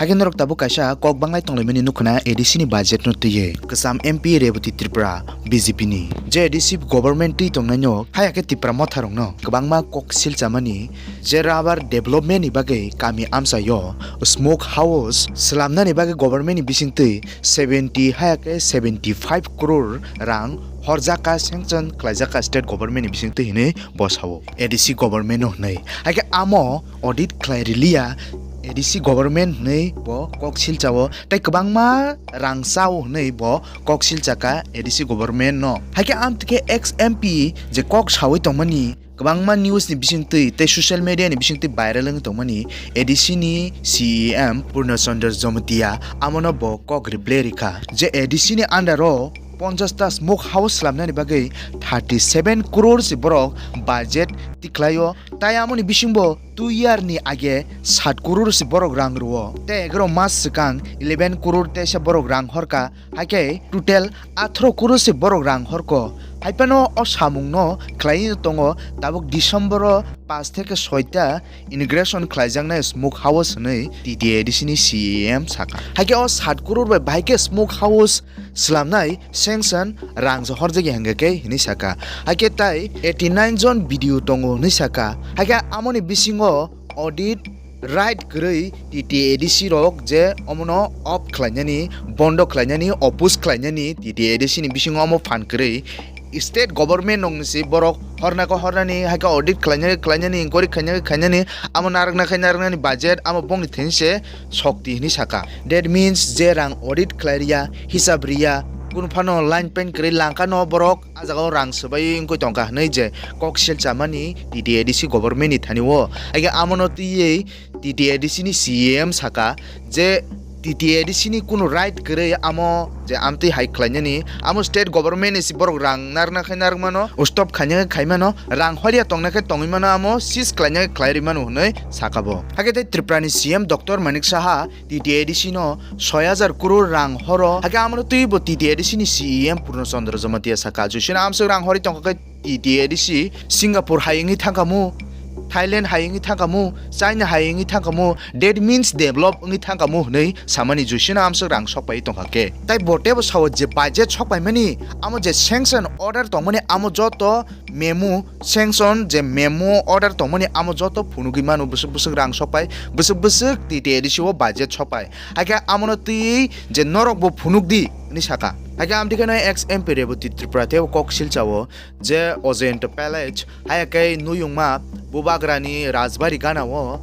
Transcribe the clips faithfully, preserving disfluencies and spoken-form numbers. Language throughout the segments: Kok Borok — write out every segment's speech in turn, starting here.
Hakhe norok tabuk kaisa kok banglai tonglaimani nukhuna A D C ni budget no twiwi. Kwcham M P Rebati Tripura B J P ni. Je A D C government twi tongnaino haya khe Tipra motha rokno kwbangma kok silchamani je rubber development ni bagwi kami amchaio smoke house swlamnani bagwi government ni bisingtwi seventy haya khe seventy five crore rang horjaka sanction khlaijaka state government ni bisingtwi hinwi bo sao A D C government no hinwi. Hakhe amo audit khlai riliya A D C government hinwi bo kok silchao tei kwbangma rang chao hinwi bo kok silchaka A D C government no. Hakhe amtwkhe ex M P je kok sawi tongmani kwbangma news ni bisingtwi tei social media ni bisingtwi viral wngwi tongmani A D C ni C E M Purna Chandra Jamatia amono bo kok reply rikha je A D C ni under o ponchash ta smoke house swlamnani bagwi thirty seven crore se borok budget tikhlaio, tai amoni bisingbo two year ni age sat crore se borok rang rwo, tei egaroh mas swkang eleven crore teisa borok rang horka, hakhe total atharo crore se borok rang horko. Haiphano o samungno khlaiwi tongo, tabuk December o pash theke soi ta inauguration khlaijaknai smoke house hinwi T T A D C ni C E M saka. Hakhe o sat crore bai bahai khe smoke house swlamnai sanction rang se horjagya hingkha khe hinwi saka. Hakhe tai eighty nine jon B D O tongo hinwi saka. Hakhe amoni bisingo audit right kwrwi T T A D C rok je omono off khlainani, bondo khlainani, oppose khlainani T T A D C ni bisingo omo phan kwrwi state government nokni si borok horna khe hornani, hakhe audit khlaina khe khlainani, inquiry khaina khe khainani, amo narwkna khe narwknani budget amo bongni thani se sokti hinwi saka. That means je rang audit khlai riya, hisab riya, kunu phano line paint kwrwi langkha no borok, ah jaga o rang swbai wngwi tongkha hinwi je kok silchamani T T A D C government ni thani o. Hakhe amono twiwi T T A D C ni C E M saka je T T A D C ni kunu right kwrwi amo je amtwi hai khlainani, amo state government ni si borok rang narwkna khe narwkmano, stop khaina khe khaimano, rang horya tongna khe tongwi mano, amo seize khlaina khe khlai rwi mano hinwi saka bo. Hakhe tei Tripura ni C M Doctor Manik Saha T T A D C no soi hajar crore rang horo, hakhe amoro twibo T T A D C ni C E M Purna Chandra Jamatia saka, Josino amswk rang horwi tongkha khe T T A D C Singapore hai wngwi thangkhamu, Thailand hai wngwi thangkhamu, China hai wngwi thangkhamu, that means develop wngwi thangkhamu hinwi samani Josino amswk rang sokpai tongkha khe. Tai bo teibo sao je budget sokpaimani, amo je sanction order tongmani, amo joto memo sanction je memo order tongmani, amo joto phunugwi mano bwswk bwswk rang sokpai, bwswk bwswk T T A D C o budget sokpai. Hakhe amono twiwi je norok bo phunuk di hinwi saka. Hakhe amtwi kheno ex M P Rebati Tripura teibo kok silchao je Ojayanta Palace, haya khe Nuyungma Bubagrani Rajbari gana o,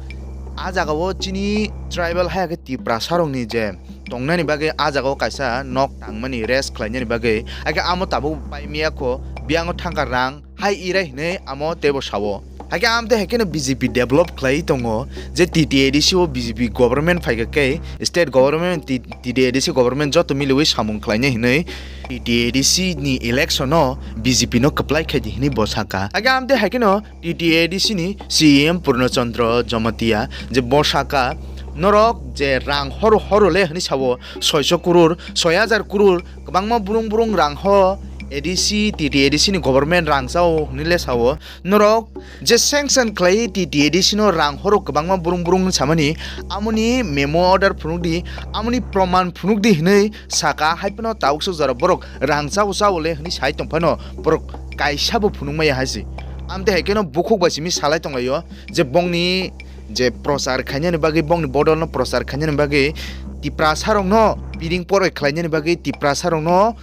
ah jaga o chini tribal haya khe Tiprasa rokni je tongnani bagwi ah jaga o kaisa nok tangmani rest khlainani bagwi, hakhe amo tabuk pai miya kho, biyang o thangkha rang hai irai hinwi amo teibo sao. Hakhe amtwi hai kheno B J P develop khlaiwi tongo je T T A D C o B J P government phaikha khe state government, T-, T T A D C government joto miliwi samung khlainai hinwi T T A D C ni election o B J P no kwplai khaidi hinwi bo sakha. Hakhe amtwi hai kheno T T A D C ni C E M Purna Chandra Jamatia je bo sakha, norok je rang horo horo le hinwi sao, soiso kurur, soi hajar kurur, kwbangma burung burung rang ho, A D C, T T A D C ni government rang chao hinwi le sao. Norok je sanction khlai T T A D C no rang horo kwbangma burung burung hinwi samani, amoni memo order phunuk di, amoni proman phunuk di hinwi saka, hai phano tabuk swk jora borok rang chao chao le hinwi sai tong phano borok kaisa bo phunuk maya hai se. Amtwi hai kheno bukhuk bai simi salai tong laio je bongni je prochar khainani bagwi, bongni bodol no prochar khainani bagwi, Tiprasa rok no piring poroi khlainani bagwi, Tiprasa rok no,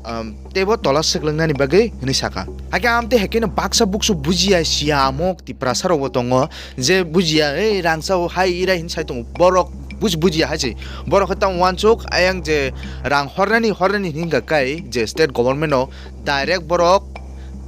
um, teibo tola swklangnani bagwi hinwi saka. Hakhe amtwi hai kheno baksa buksu bujiya siya amo Tiprasa rok bo tongo je bujiya, ei rang chao hai irai hinwi sai tongo. Borok buj-, bujiya hai se. Borok khe tamo uansuk ayang je rang hornani hornani hinwi hingkha kai je state government no direct borok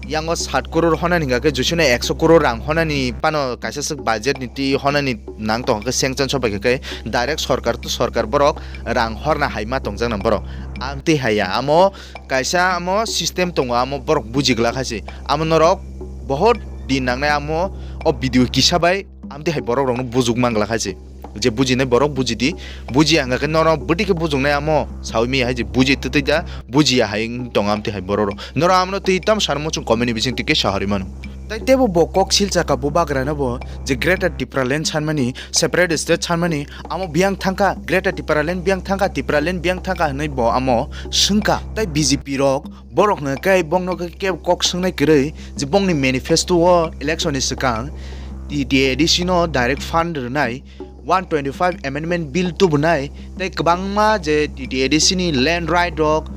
yango sat kurur honani hingkha khe Josino ekso kurur rang honani phano kaisa swk budget ni twi honani nang tongkha khe sanction sobai kha khe direct sorkar to sorkar borok rang horna hai ma tongjaknai borok. Amtwi hai ya, amo kaisa amo system tongo, amo borok buji glak hai se. Amo norok bohot din nangnai, amo o video kisa bai amtwi hai borok rokno bujuk man glak hai se. Je bujinai borok buji di, bujiya hingkha khe norok bwtwi khe bujuknai amo saui maya hai je buji twtwi da, bujiya hai wng tongo amtwi hai borok rok. Norok amno twi tamo sana muchung comment ni bising twi khe sahorwi mano. Tai teibo bo kok silchaka bubagrano bo je Greater Tipraland sanmani, separate state sanmani, amo biyang thangkha, Greater Tipraland biyang thangkha, Tipraland biyang thangkha hinwi bo amo swngkha. Tai B J P rok borokno khe bongno khe kebo kok swngnai kwrwi je bongni manifesto o election ni swkang T T A D C no direct fund rwnai, one twenty five amendment bill tubunai, tei kwbangma je T T A D C ni land right rok,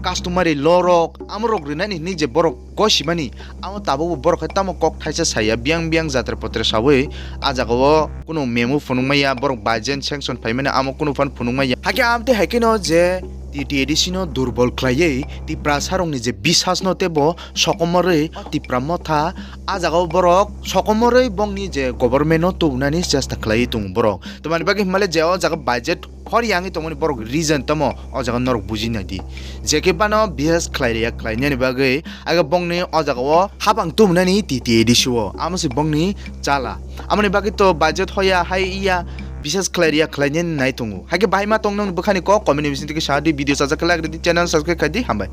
customary law rok, amo rok rwnani hinwi je borok gosimani, amo tabukbo borok hai tamo kok thaisa saya, biyang biyang jatra potra sawi, ah jagao kunu memo phunukmaya, borok budget sanction phaimani amo kunu phan phunukmaya. Hakhe amtwi hai kheno je T T A D C no durbol khlaiwi Tiprasa rokni je bisas no teibo sokomorwi Tipra Motha, ah jagao borok sokomorwi bongni je government no tubunani chesta khlaiwi tongo borok. Tamoni bagwi hinmale je o jaga budget hor yangwi tongmani borok reason tamo o jaga norok buji naidi. Je khe bano bisas khlai riya khlainani bagwi, aga bongni o jaga o habang tubunani T T A D C o. Amo se bongni chala. Amoni bagwi to budget hoya hai iya bisas khlai riya khlainani nai tongo. Hakhe bahai ma tong nang bwkhani kok comment ni bising twi sa di, video sajak khe like rwdi, channel subscribe khai di, hambai.